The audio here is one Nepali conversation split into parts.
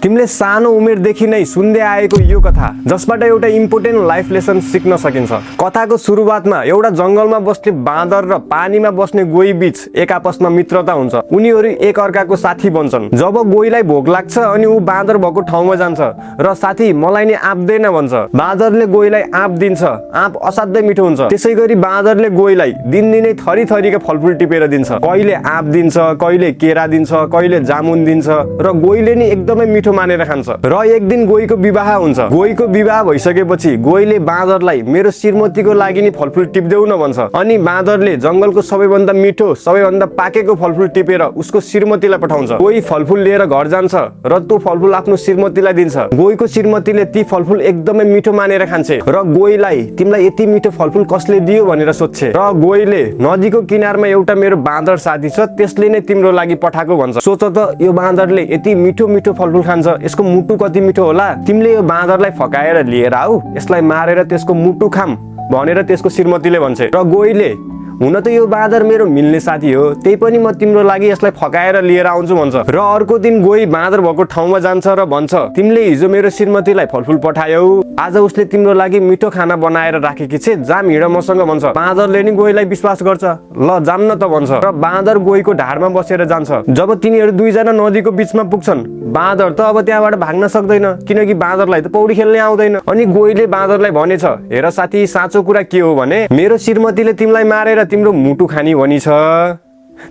तिमीले सानो उमेरदेखि नै सुन्दै आएको यो कथा जसबाट एउटा इम्पोर्टेन्ट लाइफ लेसन सिक्न सकिन्छ। कथाको सुरुवातमा एउटा जंगलमा बस्ने बाँदर र पानीमा बस्ने गोही बीच एक आपसमा मित्रता हुन्छ। उनीहरू एक अर्काको साथी बन्छन्। जब गोहीलाई भोक लाग्छ अनि ऊ बाँदर भएको ठाउँमा जान्छ र साथी मलाई नि आँप देन भन्छ। बाँदरले गोहीलाई आँप दिन्छ। आँप असाध्यै मिठो हुन्छ। त्यसैगरी बाँदरले गोहीलाई दिनदिनै थरी थरीका फलफुल टिपेर दिन्छ। कहिले आँप दिन्छ, कहिले केरा दिन्छ, कहिले जामुन दिन्छ र गोहीले नि एकदमै मिठो मानेर खान्छ। र एक दिन गोहीको विवाह हुन्छ। गोहीको विवाह भइसकेपछि गोहीले बाँदरलाई मेरो श्रीमतीको लागि नि फलफुल टिप्देऊ न भन्छ। अनि बाँदरले जंगलको सबैभन्दा मिठो सबैभन्दा पाकेको फलफुल टिपेर उसको श्रीमतीलाई पठाउँछ। गोही फलफुल लिएर घर जान्छ र त्यो फलफुल आफ्नो श्रीमतीलाई दिन्छ। गोहीको श्रीमतीले ती फलफुल एकदमै मिठो मानेर खान्छे र गोहीलाई तिमीलाई यति मिठो फलफुल कसले दियो भनेर सोध्छे। र गोहीले नदीको किनारमा एउटा मेरो बाँदर साथी छ, त्यसले नै तिम्रो लागि पठाएको भन्छ। सोच त यो बाँदरले यति मिठो मिठो फलफुल खान्छ, यसको मुटु कति मिठो होला। तिमीले यो बाँदरलाई फकाएर लिएर आऊ, यसलाई मारेर त्यसको मुटु खाम भनेर त्यसको श्रीमतीले भन्छ। र गोहीले हुन त यो बाँदर मेरो मिल्ने साथी हो, त्यही पनि म तिम्रो लागि यसलाई फकाएर लिएर आउँछु भन्छ। र अर्को दिन गोही बाँदर भएको ठाउँमा जान्छ र भन्छ तिमीले हिजो मेरो श्रीमतीलाई फलफुल पठायौ, आज उसले तिम्रो लागि मिठो खाना बनाएर राखेकी छे, जाम हिँड मसँग भन्छ। बाँदरले नि गोहीलाई विश्वास गर्छ। ल जाम न त भन्छ। र बाँदर गोहीको ढाडमा बसेर जान्छ। जब तिनीहरू दुईजना नदीको बीचमा पुग्छन्, बाँदर त अब त्यहाँबाट भाग्न सक्दैन किनकि बाँदरलाई त पौडी खेल्नै आउँदैन। अनि गोहीले बाँदरलाई भनेछ, हेर साथी, साँचो कुरा के हो भने मेरो श्रीमतीले तिमीलाई मारेर तिम्रो मुटु खानी भनी छ,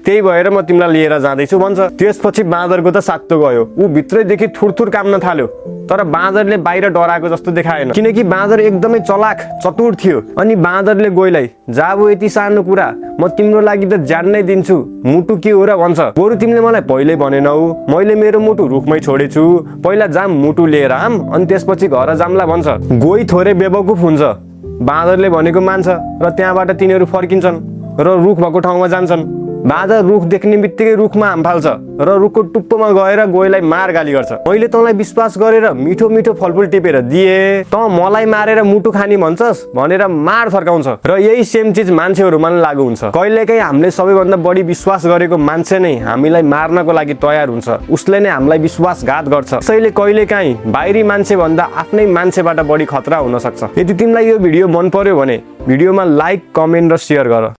त्यही भएर म तिमीलाई लिएर जाँदैछु भन्छ। त्यसपछि बाँदरको त सातो गयो। ऊ भित्रैदेखि थुरथुर काम्न थाल्यो। तर बाँदरले बाहिर डराएको जस्तो देखाएन किनकि बाँदर एकदमै चलाक चतुर थियो। अनि बाँदरले गोहीलाई जाबो यति सानो कुरा म तिम्रो लागि त ज्यान नै दिन्छु, मुटु के हो र भन्छ। बरु तिमीले मलाई पहिल्यै भनेनौ, मैले मेरो मुटु रुखमै छोडेछु, पहिला जाम मुटु लिएर आम अनि त्यसपछि घर जामला भन्छ। गोही थोरै बेवकुफ हुन्छ। बाँदरले भनेको मान्छ र त्यहाँबाट तिनीहरू फर्किन्छन् र रुख भएको ठाउँमा जान्छन्। बाँदर रुख देख्ने बित्तिकै रुखमा हाम फाल्छ र रुखको टुप्पोमा गएर गोहीलाई मार गाली गर्छ। मैले तँलाई विश्वास गरेर मिठो मिठो फलफुल टिपेर दिए, तँ मलाई मारेर मुटु खानी भन्छस् भनेर मार फर्काउँछ। र यही सेम चिज मान्छेहरूमा पनि लागू हुन्छ। कहिलेकाहीँ हामीले सबैभन्दा बढी विश्वास गरेको मान्छे नै हामीलाई मार्नको लागि तयार हुन्छ, उसले नै हामीलाई विश्वासघात गर्छ। त्यसैले कहिलेकाहीँ बाहिरी मान्छे भन्दा आफ्नै मान्छेबाट बढी खतरा हुन सक्छ। यदि तिमीलाई यो भिडियो मन पर्यो भने भिडियोमा लाइक, कमेन्ट र सेयर गर।